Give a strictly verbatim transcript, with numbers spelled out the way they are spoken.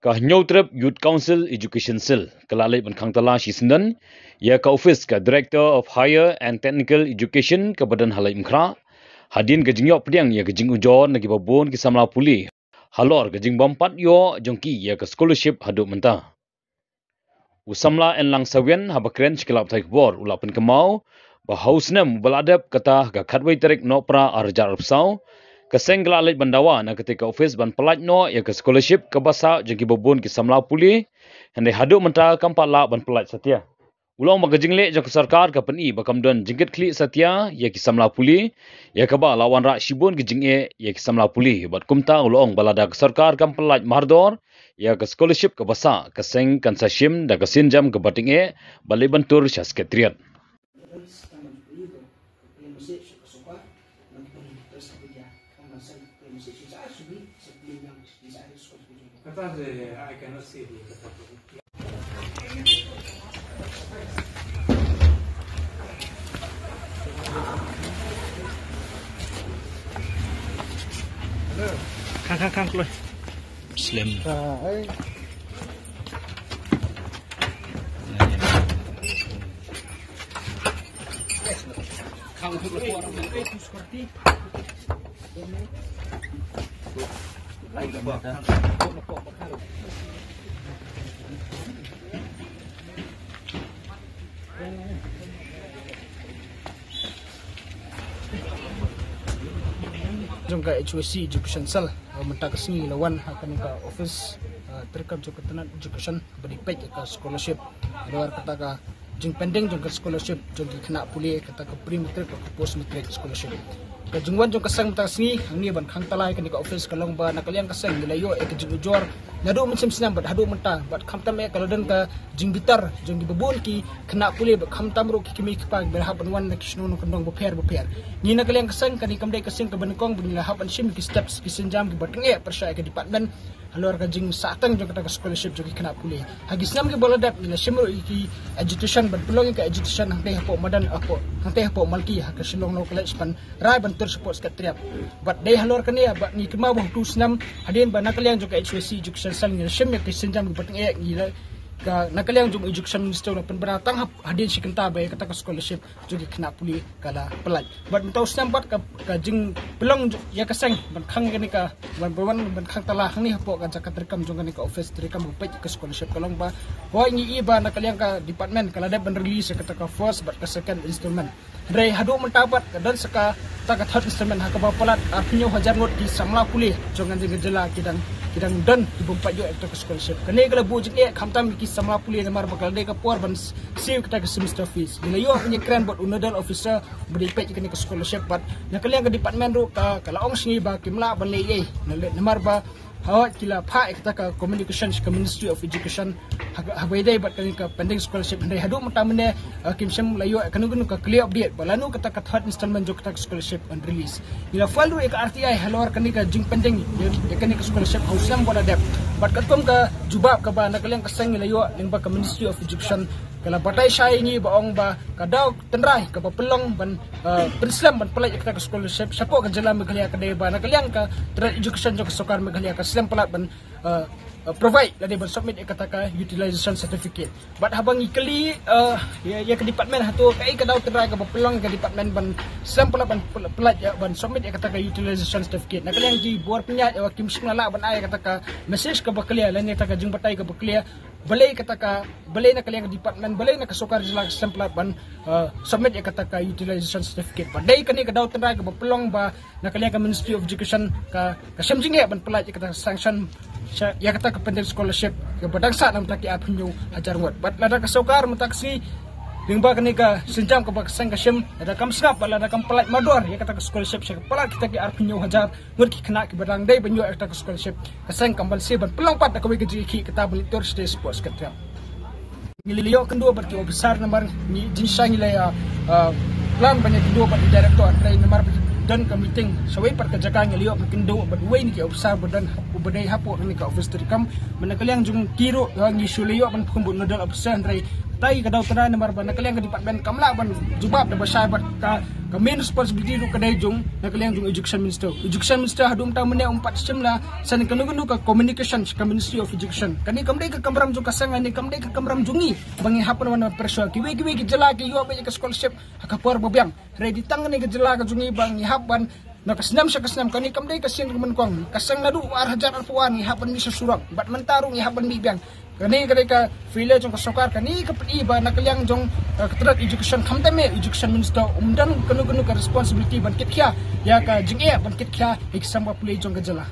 Ka Hynñiewtrep Youth Council Education Cell ka la leit ban khang talash shisyndon ïa ka ophis ka Director of Higher and Technical Education kaba don ha Laitumkhrah, hadien ka jingïoh pdiang ïa ka jingujor na kiba bun ki samla pule halor ka jingbym pat ïoh jong ki ïa ka scholarship haduh mynta. U samla Enlang Sawian haba kren sha ki lad pathai khubor u la pynkynmaw ba ha u snem uba la dep, kata ka khatwei tarik Nohprah arhajar arphew saw, ka seng ka la leit ban dawa na katei ka ophis ban pyllait noh ïa ka scholarship kaba sah jong kiba bun ki samla pule, hynrei haduh mynta kam pat lah ban pyllait satia. U la ong ba ka jingleh jong ka sorkar ka pyni ba kam don jingkitkhlieh satia ïa ki samla pule, ïa kaba la wanrah shibun ki jingeh ïa ki samla pule. Bad kumta u la ong ba lada ka sorkar kam pyllait mardor ïa ka scholarship kaba sah, ka seng kan sa shim da ka sienjam kaba tyngeh ban leit ban tur sha Secretariat. Khang, khang, khang, kloi. Slem. Jong ka H Y C Education Cell, uh, mynta ka sngi la wan ha kane ka office, uh, treikam jong ka tnat education ba dei peit ïa ka scholarship. Halor kata ka jingpending jong ka scholarship jong ki khynnah pule, kata ka pre matric bad ka post matric scholarship. Ka jingwan jong ka seng mynta ka sngi hangne ban khang talash ïa kane ka office ka long ba na ka liang ka seng ngi la ïoh ïa ka jingujor naduh mynshem snem bad haduh mynta, bad khamtam eh ka la don ka jingbitar jong kiba bun ki khynnah pule bad khamtam ruh ki kmie ki kpa kiba la hap ban wan na ki shnong nongkyndong bapher bapher. Ngi na ka liang ka seng, kane kam dei ka sien kaba nyngkong ba ngi la hap ban shim ki steps, ki sienjam kiba tyngeh pyrshah ïa ka department halor ka jingsahteng jong kata ka scholarship jong ki khynnah pule. Ha ki snem kiba la dep ngi la shim ruh ïa ki agitation ban pynlong ïa ka agitation hangtei hapoh madan, hapoh, hangtei hapoh Malki ha ka Shillong Law College ban rai ban tur shapoh Secretariat. Bad dei halor kane ba ngi kynmaw ba ha utu u snem hadien ba na ka liang jong ka H Y C Education Cell ngi la shim ïa ki sienjam kiba tyngeh, ngi la, ka, na ka liang jong Education Minister u la pynbna tang ha, hadien shi kynta ba ïa kata ka scholarship jong ki khynnah pule ka la pyllait. Bad mynta u snem pat ka, ka jingpynlong ïa ka seng ban khang kane ka, ban, ban, ban khang talash hangne hapoh ka jaka treikam jong kane ka office treikam ba peit ka scholarship ka long ba, hooid, ngi i ba na ka liang ka department ka la dep ban release ïa kata ka first bad ka second installment. Hynrei haduh mynta pat ka don sa kata ka third installment ha kaba palat arphew hynñiew hajar ngut ki samla pule jong ka jylla ki dang, ki dang don ki bym pat ïoh ïa kata ka scholarship. Kane ka la buh jingeh khamtam ïa ki samla pule namar ba ka la dei ka por ban siew kata ka semester fees. Ngi la ïoh ban ïakren bad u nodal officer ba dei peit ïa kane ka scholarship bad na ka liang ka department ruh ka, ka la ong sha ngi ba kim lah ban leh ei ei namar ba hooid ki la phah ïa kata ka communication sha ka Ministry of Education ha, ha kaba ïadei bad kane ka pending scholarship, hynrei haduh mynta mynne, uh, kim shym la ïoh kano kano ka clear update ba lano kata ka third installment jong kata ka scholarship yn release. Ngi la file ruh ïa ka R T I halor kane ka jingpending ïa, ïa kane ka scholarship ha u snem ba la dep. Bad katkum ka jubab kaba na ka liang ka seng ngi la ïoh lyngba ka Ministry of Education, ka la batai shai ïa ngi ba ong ba ka daw tynrai kaba pynlong ban, uh, pynslem ban pyllait ïa kata ka scholarship shapoh ka jylla Meghalaya ka dei ba na ka liang ka tnat education jong ka sorkar Meghalaya ka slem palat ban, uh, uh, provide lane ban submit ïa kata ka utilization certificate. Bad haba ngi kylli, uh, ïa, ïa ka department hato kaei ka daw tynrai kaba pynlong ïa ka department ban slem palat ban pyl-, pyllait ïa, ban submit ïa kata ka utilization certificate, na ka liang ki bor pynïaid ïa, kim shym la lah ban ai ïa kata ka message kaba clear lane kata ka jingbatai kaba clear. Balei kata ka, balei na ka liang ka department, balei na ka sorkar jylla ka slem palat ban, uh, submit ïa kata ka utilization certificate. Ba dei kane ka daw tynrai kaba pynlong ba na ka liang ka Ministry of Education ka, ka shem jingeh ban pyllait ïa kata ka sanction sha, ïa kata ka pending scholarship kaba dang sah na mynta ki arphew hynñiew hajar ngut. Bad lada ka sorkar mynta ka sngi lyngba kane ka sienjam kaba ka seng ka shim, lada kam sngap bad lada kam pyllait mardor ïa kata ka scholarship sha ka palat kita ki arphew hynñiew hajar ngut ki khynnah kiba dang dei ban ïoh ïa kata ka scholarship, ka seng kam ban siew ban pynlong pat da kawei ka jingïakhih kata ban leit tur sha Sports Secretariat. Ngi la ïoh kynduh bad ki officer namar ngi, jingshisha ngi la, ah, plan ban ïakynduh bad ki director, hynrei namar ba don ka meeting shawei pat ka jaka, ngi la ïoh ban kynduh bad uwei na ki officer ba don, uba dei hapoh kane ka office treikam. Bad na ka liang jong ki ruh, ah, ngi shu la ïoh ban pynbud nodal officer, hynrei Trai ka daw trai namar ba na ka liang ka department kam lah ban jubab da ba shai bad ka, ka main responsibility ruh ka dei jong na ka liang jong education minister. Education minister haduh mynta mynne um pat shim la sa kano kano ka communication ka Ministry of Education. Kane kam dei ka kamram jong ka seng, kane kam dei ka kamram jong ngi ba ngi hap ban wan pressure. Kiwei kiwei ki jylla ki ïoh beit ka scholarship ha ka por ba biang. Hynrei tang kane ka jylla ka jong ngi ba ngi hap ban na ka snem sha ka snem, kane kam dei ka sien ka mynnyngkong. Ka seng naduh ar hajar arphew ar ngi hap ban mih sha surok bad mynta ruh ngi hap ban mih biang. Kane ka dei ka failure jong ka sorkar, kane ka pyni ba na ka liang jong, eh, ka tnat education, khamtam eh education minister um don kano kano ka responsibility ban kitkhia ïa ka jingeh, ban kitkhia ïa ki samla pule jong ka jylla.